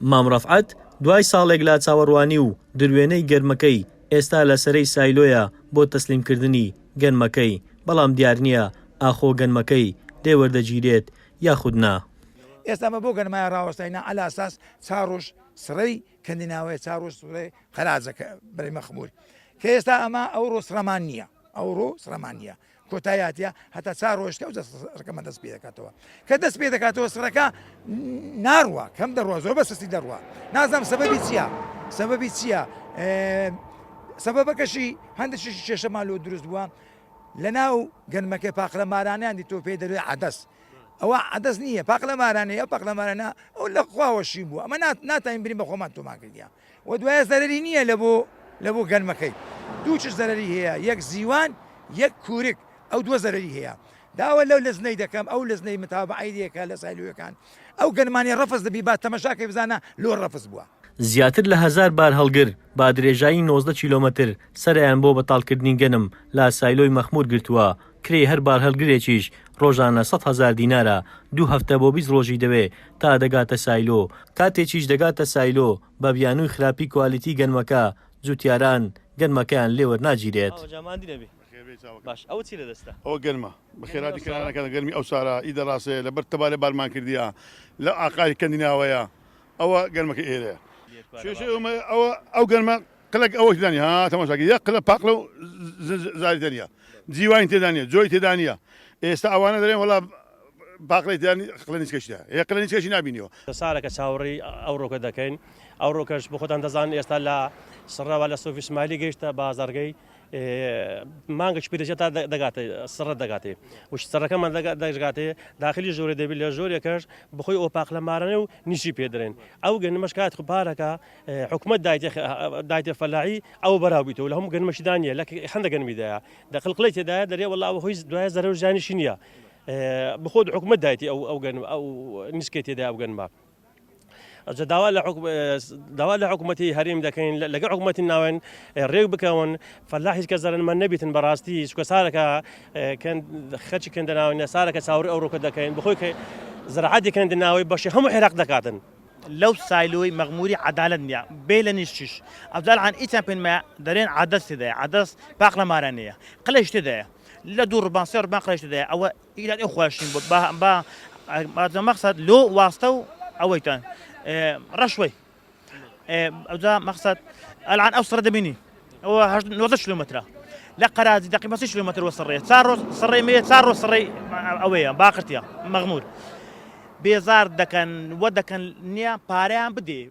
مام ڕەفعەت دوای ساڵێک لە چاوەڕوانی و دروێنەی گەرمەکەی ئێستا لە سەرەی سایلۆیە بۆ تەسلیمکردنی گەنمەکەی، بەڵام دیارنییە ئاخۆ گەنمەکەی لێ وەردەگیرێت یاخود نا. ئێستا ئەمە بۆ گەنمایە ڕاوەستاینە عەلا ئەساس چا ڕۆژ سڕەی کەندیناوەیە چا ڕۆژ سڕەی قەراجە کە بەرەی مەخمور کە ئێستا ئەمە ئەوڕۆ سڕەمان نییە ئەوڕۆ سڕەمان نییە کۆتایی هاتیە هەتا چا ڕۆژکە ئەوجا سڕەکەمان دەست پێ دەکاتەوە کە دەست پێ دەکاتەوە سڕەکە ناڕوا کەم دەڕوا زۆر بە سستی دەڕوا نازانم سەبەبی چییە سەبەبی چییە سەبەبەکەشی هەندێک کێشەمان لۆ دروست بووە لە ناو گەنمەکەی پاقلە مارانیان دی تۆ پێی دەروێ عدەس ئەوە عدەس نییە پاقلە مارانەیە پاقلە مارانە ئەو لە خواوە شین بووە ئەمە ناتوانین برین بە خۆمان تۆمان کردیە و دوایە زەرەری نییە لە بۆ لە بۆ گەنمەکەی دوو چش زەرەری هەیە یەک زیوان یەک کورک ئەو دووە زەرەری هەیە داوا لەو لەزنەی دەکەم ئەو لەزنەی متابعەی دێکە لە سایلوەکان ئەو گەنمانی ڕەفز دەبی با تەمەشاکەی بزانە لۆ ڕەفز بووە. زیاتر لە هەزار بارهەڵگر بە درێژایی 19 کیلۆمەتر سەرەیان بۆ بەتاڵکردنی گەنم لە سایلۆی مەخموور گرتووە، کرێی هەر بارهەڵگرێکیش ڕۆژانە 100,000 دینارە، دوو هەفتە بۆ 20 ڕۆژی دەوێ تا دەگاتە سایلۆ، کاتێکیش دەگاتە سایلۆ بە بیانووی خراپی کوالیتی گەنمەکە جوتیاران گەنمەکەیان لێ وەرناگیرێت. ئەوە گەرمە بەخێراتی کەنارەکان گەرمی ئەو سارا ئی دەڕاسێ لەبەر تەبارێ بارمان کردیە لە ئاقاری کەندیناوەیە ئەوە گەرمەکە ئێرەیە کێشەی ئەومە ئەوە ئەو گەرمە قلەک ئەوە تێدا نیە ها تەماشاکە یەک قلە پاقلە و زاری تێدا نیە جیوانی تێدا نیە جۆی تێدا نیە ئێستا ئەوانە دەرێن وەڵا پاقلەی تێدا نیە قلە نیچکەشی تێدا یەک قلە نیچکەشی نابینیەوە. سارەکە چاوەڕێی ئەوڕۆکە دەکەین ئەوڕۆکەش بۆ خۆتان دەزانن ئێستا لە سڕەوە لە سۆفی سمایلی گەیشتە بازاڕگەی مانگێکی پێ دەچێت تا دەگاتێ سڕە دەگاتێ وش سڕەکەمان دەگاتێ داخلی ژۆرێ دەبی لە ژۆرێکەش بخۆی ئەو پاقلەمارانە و نیشی پێدرێن ئەو گەنمەش کات پارەکە حکومت دایتێ فەلاحی ئەو بەراو بیتەوە لە هەموو گەنمەشیدا نییە لە هەندە گەنمیدایە دەقلقلەی تێدایە دەرێ وەڵا ئەوە خۆی دوایە زەرەر و زیانیشی نییە بخۆت حکومت دایتی ئەو ئەو گەنم ئەو نیسکەی تێدا ئەو گەنمە ئەجا داوا لە داوا لە حکوومەتی هەریم دەکەین لەگەڵ حکوومەتی ناوێن ڕێک بکەون فەلاح هیچ کە زەرەرمەند نەبیتن بەڕاستی چکە سارەکە خەرچی کەندەناوە سارەکە چاوەڕێ ئەو ڕۆکە دەکەین بخۆی کە زراعەتی کەندناوەی بەشی هەموو عێراق دەکاتن. لەو سایلۆی مەغموری عەدالەت نیە بێ لە نیشتیش ئەفزال عان ئیچان پێنمە دەرێن عەدەس تێدایە عەدەس پاقلە مارانەیە قلەش تێدایە لە دوو ڕبان سێ ڕبان قلەش تێدایە ئەوە ئیلات ئەو خواشین بۆ با با با مەقسەد لۆ واستە و ئەوەیتان ڕەشوەی ئەوجا مەقسەد ئەلعان ئەو سڕە دەبینی ئەوە 90 کیلومترە لە قەراجی دقیقا 30 کیلومتر وە سڕێ چار ڕۆژ سڕێ مێ چار ڕۆژ سڕێ ئەوەیە باقرتیە مەغمور بێزار دەکەن وە دەکەن نییە پارەیان بدێ.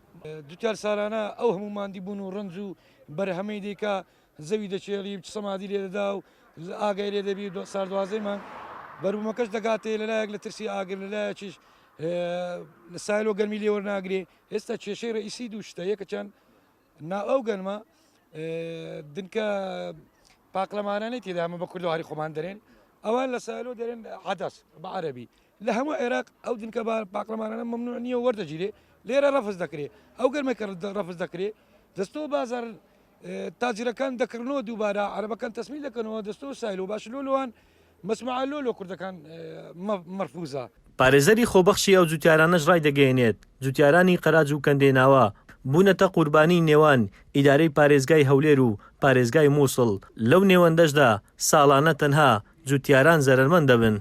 جوتیار سالانە ئەو هەموو ماندی بوون و ڕەنج و بەرهەمەی دەیکا زەوی دەکێڵی و سەمادی لێ دەدا و ئاگای لێ دەبی و ساردوازەی مانگ بەروبوومەکەش دەگاتێ لەلایەک لە ترسی ئاگر لەلایەکیش لە سایلۆ گەرمی لێ وەرناگرێ ئێستا کێشەی ڕئیسی دوو شتە یەکەکیان نا ئەو گەنمە دنکە پاقلەمانانەی تێدا ئەمە بە کوردەواری خۆمان دەرێن ئەوان لە سایلۆ دەرێن عدس بە عەرەبی لە هەموو عێراق ئەو دنکە پاقلەمانانە ممنوع نییە وەردەگیرێ لێرە ڕەفز دەکرێ ئەو گەرمە کە ڕەفز دەکرێ دەستۆ بازار تاجرەکان دەکڕنەوە دووبارە عەرەبەکان تەسمیل دەکەنەوە دەستۆ سایلۆ باش لۆ لۆوان مەسموعە لۆ لۆ کوردەکان مەرفوزە. پارێزەری خۆبەخشی ئەو جوتیارانەش ڕایدەگەیەنێت، جوتیارانی قەراج و کەندێناوە بوونەتە قوربانیی نێوان ئیدارەی پارێزگای هەولێر و پارێزگای موسڵ، لەو نێوەندەشدا ساڵانە تەنها جوتیاران زەرەرمەند دەبن.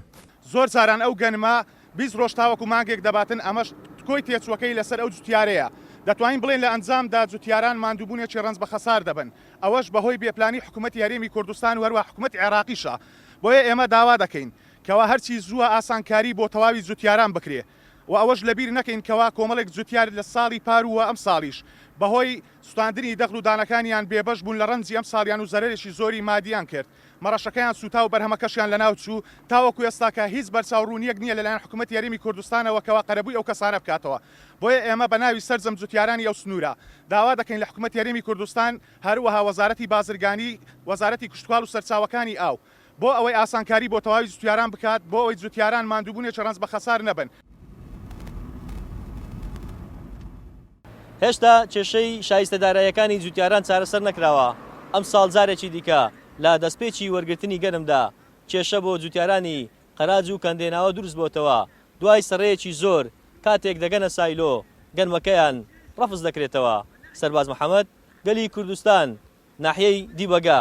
زۆر جاران ئەو گەنمە 20 ڕۆژ تاوەکو مانگێک دەباتن، ئەمەش کۆی تێچووەکەی لەسەر ئەو جوتیارەیە. دەتوانین بڵێین لە ئەنجامدا جوتیاران ماندووبوونێکی ڕەنج بەخەسار دەبن، ئەوەش بەهۆی بێپلانی حکومەتی هەرێمی کوردستان و هەروەها حکومەتی عێراقیشە. بۆیە ئێمە داوا دەکەین کەوا هەرچی زووە ئاسانکاری بۆ تەواوی جوتیاران بکرێ و ئەوەش لەبیر نەکەین کەوا کۆمەڵێک جوتیار لە ساڵی پار و ئەمساڵیش بەهۆی سوتاندنی دەغل و دانەکانیان بێبەش بوون لە ڕەنجی ئەمساڵیان و زەرەرێکی زۆری مادیان کرد. مەڕەشەکەیان سووتا و بەرهەمەکەشیان لەناو چوو، تاوەکو ئێستاکە هیچ بەرچاو ڕوونییەک نییە لەلایەن حکومەتی هەرێمی کوردستانەوە کەوا قەرەبووی ئەو کەسانە بکاتەوە. بۆیە ئێمە بە ناوی سەرجەم جوتیارانی ئەو سنوورە داوا دەکەین لە حکومەتی هەرێمی کوردستان هەروەها وەزارەتی بازرگانی، وەزارەتی کشتوکاڵ و سەرچاوەکانی ئاو بۆ ئەوەی ئاسانکاری بۆ تەواوی جوتیاران بکات بۆ ئەوەی جوتیاران ماندووبوونێکی ڕەنج بەخەسار نەبن. هێشتا کێشەی شایستە داراییەکانی جوتیاران چارەسەر نەکراوە، ئەمساڵ جارێکی دیکە لە دەستپێکی وەرگرتنی گەنمدا کێشە بۆ جوتیارانی قەراج و کەندێناوە دروستبۆتەوە، دوای سڕەیەکی زۆر کاتێک دەگەنە سایلۆ گەنمەکەیان. ڕەفز دەکرێتەوە. سەرباز محەمەد، گەلی کوردستان، ناحیەی دیبەگە.